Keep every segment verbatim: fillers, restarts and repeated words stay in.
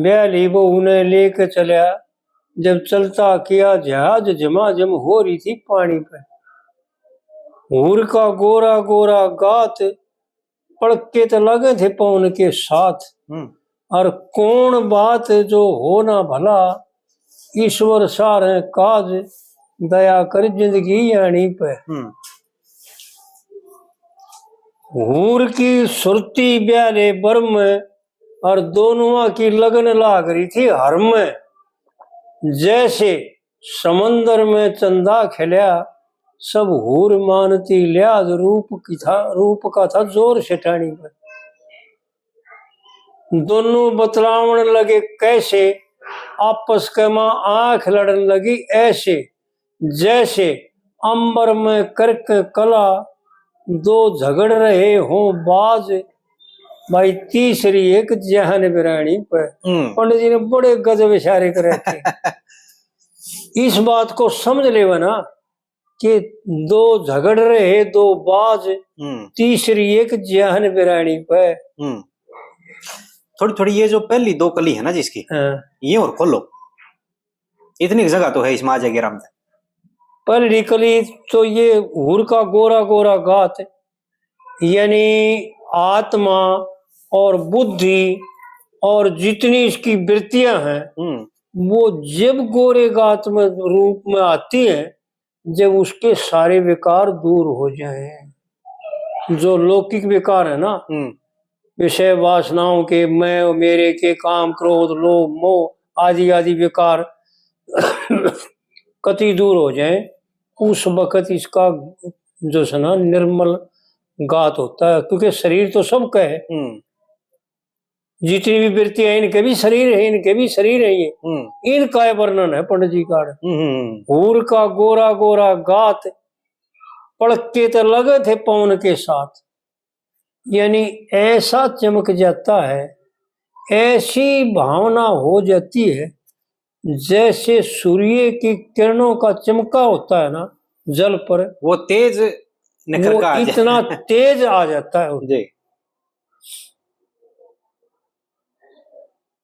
ब्याली बहू ने लेके चल्या, जब चलता किया जहाज, झमाझम हो रही थी पानी पे। हूर का गोरा गोरा गात, पड़के तो लगे थे पवन के साथ। हम्म। और कौन बात जो हो ना भला, ईश्वर सारे काज, दया कर जिंदगी यानी पे। हम्म। हूर की सुरती ब्याले बरम, और दोनुआ की लगन लाग रही थी हर में। जैसे समंदर में चंदा खिल्या, सब हूर मानती लिहाज, रूप की था, रूप का था जोर सेठानी पे। दोनों बतलावण लगे कैसे, आपस के मां आंख लड़न लगी ऐसे, जैसे अंबर में करके कला, दो झगड़ रहे हो बाज, भाई तीसरी एक जहन बिरानी पे। हम्म। पंडित जी ने बड़े गजब इशारे कर रखे। इस बात को समझ लेवे ना कि दो झगड़ रहे दो बाज, हम्म। तीसरी एक जहन बिरानी पे। हम्म। थोड़ी थोड़ी ये जो पहली दो कली है ना जिसकी, हाँ। ये और खोलो, इतनी जगह तो है इसमें आ जाएगी आराम से। पहली कली तो ये हूर का गोरा गोरा गात, यानी आत्मा और बुद्धि और जितनी इसकी वृत्तियां हैं, हम्म। वो जब गोरे गात में रूप में आती हैं, जब उसके सारे विकार दूर हो जाएं, जो लौकिक विकार है ना, हम्म। विषय वासनाओं के, मैं और मेरे के, काम क्रोध लोभ मोह आदि आदि विकार कति दूर हो जाएं, उस वक्त इसका जो है ना निर्मल गात होता है, क्योंकि शरीर तो सबका है। हम्म। जितनी भी वृत्तियां हैं, इनके भी शरीर है, इनके भी शरीर है ये। हम्म। इनका ये वर्णन है पंडित जी का। हम्म, हम्म, हम्म। हूर का गोरा गोरा गात, पड़के तो लगे थे पवन के साथ। यानी ऐसा चमक जाता है, ऐसी भावना हो जाती है, जैसे सूर्य की किरणों का चमका होता है ना जल पर, वो तेज निखर वो का आ जाए। इतना तेज आ जाता है। जी।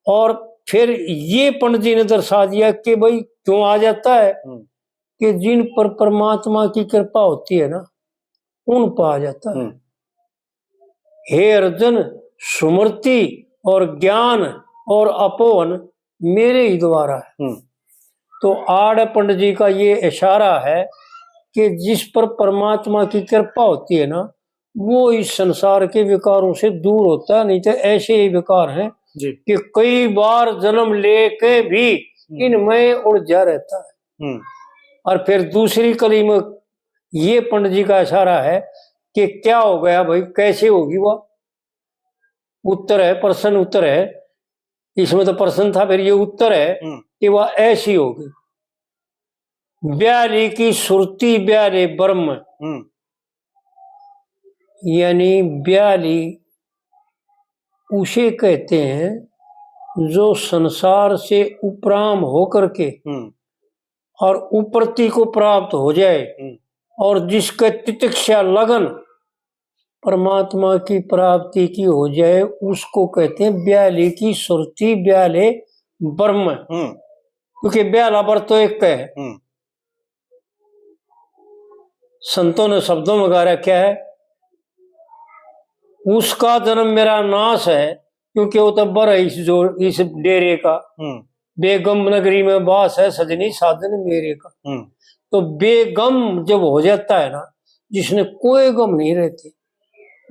और फिर ये पंडित जी ने दर्शा दिया कि भाई क्यों आ जाता है, हम्म। कि जिन पर परमात्मा की कृपा होती है ना, उन पर आ जाता है। हम्म। हे अर्जुन, स्मृति और ज्ञान और अपोहन मेरे ही द्वारा है। हम्म। तो आड़ पंडित जी का ये इशारा है कि जिस पर परमात्मा की कृपा होती है ना, वो इस संसार के विकारों से दूर होता है, नहीं तो ऐसे ही विकार हैं जी। कि कई बार जन्म लेके भी हम्म। इनमें उलझा रहता है। हम्म। और फिर दूसरी कली में ये पंडित जी का इशारा है कि क्या हो गया भाई, कैसे होगी वह? उत्तर है, प्रश्न उत्तर है, इसमें तो प्रश्न था, फिर ये उत्तर है हम्म। कि वह ऐसी होगी। ब्याली की सुरती ब्याले ब्रह्म, हम्म। यानी ब्याली उसे कहते हैं जो संसार से उपराम होकर के हम्म। और उपरती को प्राप्त हो जाए हम्म। और जिसके तितिक्षा लगन परमात्मा की प्राप्ति की हो जाए, उसको कहते हैं ब्याली की सुरती, ब्याले ब्रह्म। हम्म। क्योंकि ब्याला बर तो एक है। हम्म। संतों ने शब्दों में गा रखा है, उसका जन्म मेरा नाश है, क्योंकि वो तो बर है इस जो, इस डेरे का। हम्म। बेगम नगरी में बास है सजनी, साजन मेरे का। हम्म। तो बेगम जब हो जाता है ना, जिसने कोई गम नहीं रहते,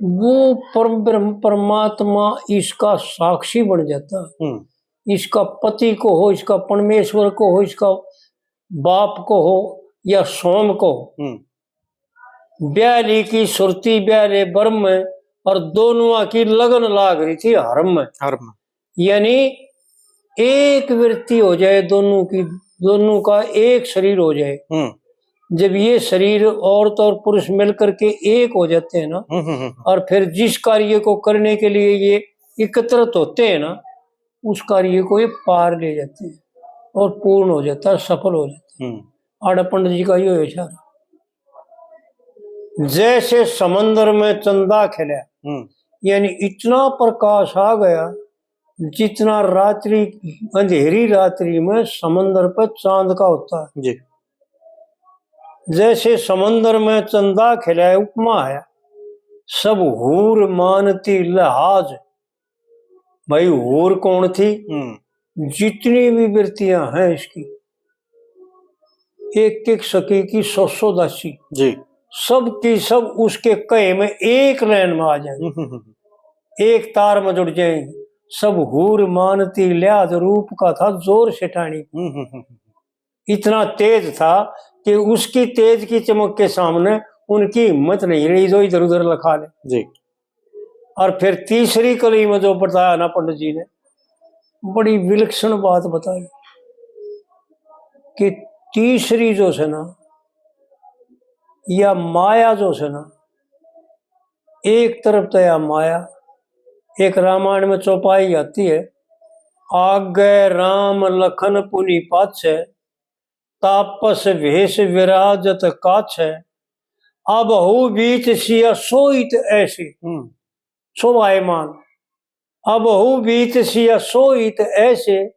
वो परम ब्रह्म परमात्मा इसका साक्षी बन जाता है। हम्म। इसका पति को हो, इसका परमेश्वर को हो, इसका बाप को हो या सोम को हो। हम्म। ब्याली की सुरती ब्याले ब्रह्म, और दोनुआ की लगन लाग रही थी हरम में। हरम। यानी एक वृत्ति हो जाए दोनों की, दोनों का एक शरीर हो जाए। हम्म। जब ये शरीर औरत और पुरुष मिल करके एक हो जाते हैं ना, हम्म, हम्म, हम्म। और फिर जिस कार्य को करने के लिए ये एकत्रित होते हैं ना, उस कार्य को ये पार ले जाते हैं और पूर्ण हो जाता है, सफल हो जाता है। हम्म। आड़ा पंडित जी का यो इशारा। जैसे समंदर में चंदा खिला, हम्म। यानी इतना प्रकाश आ गया जितना रात्रि, अंधेरी रात्रि में समंदर पर चांद का होता है। जी। जैसे समंदर में चंदा खिलाए उपमा है, सब हूर मानती लिहाज। भाई, हूर कौन थी? हम्म। जितनी भी वृत्तियां हैं इसकी, एक एक सखी की सौ सौ दासी, जी। सब की सब उसके कहे में एक लाइन में आ जाएंगी, हम्म, हम्म, हम्म। एक तार में जुड़ जाएंगी। सब हूर मानती लिहाज रूप का था जोर सेठानी। हम्म, हम्म, हम्म, हम्म। इतना तेज था कि उसकी तेज की चमक के सामने उनकी हिम्मत नहीं रही जो इधर उधर लखा ले। जी। और फिर तीसरी कली में जो बताया ना पंडित जी ने, बड़ी विलक्षण बात बताई कि तीसरी जो से ना, या माया जो से ना, एक तरफ तो या माया, एक रामायण में चौपाई आती है, आगे राम लखन पुनि पाछे, तापस भेष विराजत काछे, अबहु बीच सिया सोइत ऐसे। हम्म। शोभायमान, अबहु बीच सिया सोइत ऐसे,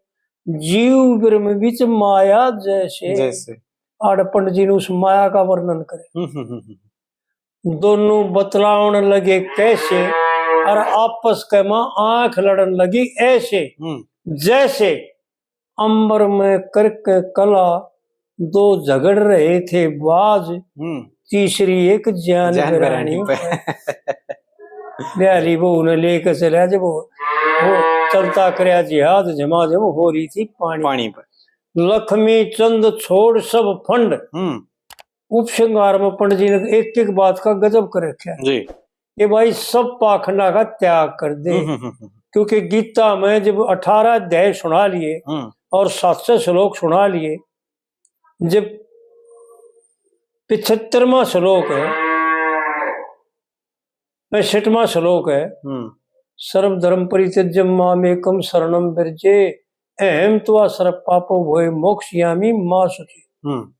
जीव ब्रह्म बीच माया जैसे। जैसे। आड़े पंडित जी ने उस माया का वर्णन करे। हम्म, हम्म, हम्म, हम्म। दोनों बतलावण लगे कैसे, और आपस के मां आंख लड़न लगी ऐसे, हम्म। जैसे अंबर में करके कला दो झगड़ रहे थे बाज, हम्म। तीसरी एक ज्ञान ज्ञान बिरानी बिरानी पे। पे। बिहारी बहू ने लेके चला जब वो, वो चलता करया जिहाद, झमाझम हो रही थी पानी। पानी पर। लक्ष्मी चंद छोड़ सब फंड। हम्म। उपसंहार में पंडित जी ने एक एक बात का गजब कर रखा है जी। कि भाई, सब पाखंडा का त्याग कर दे, हम्म, हम्म, हम्म, हम्म। क्योंकि गीता में जब अठारह अध्याय सुना लिए हम्म। और सात सौ श्लोक सुना लिए, जब पचहत्तरवां श्लोक है, पैंसठवां श्लोक है, हम्म। सर्वधर्म परित्यज्य मामेकम शरणम व्रजे, अहम त्वा सर्व पापो भोय मोक्षयामि मा शुचि। हम्म।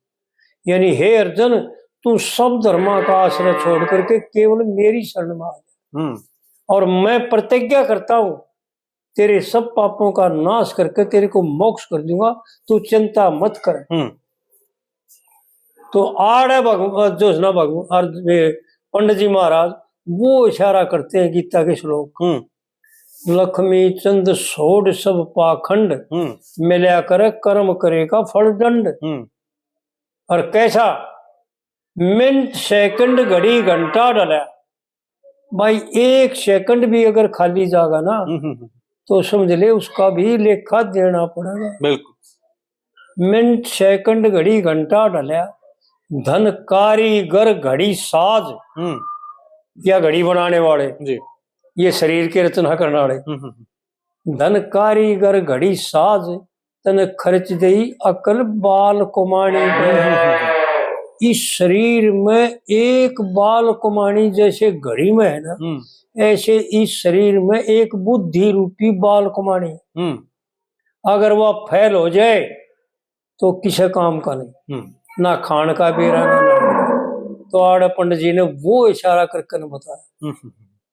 यानी, हे अर्जुन, तू सब धर्मा का आश्रय छोड़ करके केवल मेरी शरण में आ जा। हम्म। और मैं प्रतिज्ञा करता हूं, तेरे सब पापों का नाश करके तेरे को मोक्ष कर दूंगा, तू चिंता मत कर। हम्म। तो आड़े भगव-, जो है ना भगव-, अर्ज-, ये पंडित जी महाराज वो इशारा करते हैं गीता के श्लोक। हम्म। लक्ष्मी चंद छोड़ सब पाखंड, हम्म। मिल्या करे कर्म करे का फल दंड। हम्म। और कैसा मिनट, सेकंड, घड़ी, घंटा डला, भाई, एक सेकंड भी अगर खाली जागा ना, हम्म, हम्म, हम्म। तो समझ ले, उसका भी लेखा देना पड़ेगा। बिल्कुल। मिनट, सेकंड, घड़ी, घंटा ढल्या, धन, कारीगर, घड़ी, साज, हम्म। या घड़ी बनाने वाले, जी। ये शरीर के रचना करने वाले। हम्म, हम्म, हम्म। धन, कारीगर, घड़ी, साज, तन खर्च दई अकल बाल कुमाणी पे। हम्म, हम्म, हम्म। इस शरीर में एक बाल कुमाणी जैसे घड़ी में है ना, हम्म। ऐसे इस शरीर में एक बुद्धि रूपी बाल कुमाणी। हम्म। अगर वह फेल हो जाए तो किसे काम का नहीं, हम्म। ना खान का बेरा, ना नहान का। तो आड़े पंडित जी ने वो इशारा करके ने बताया। हम्म, हम्म।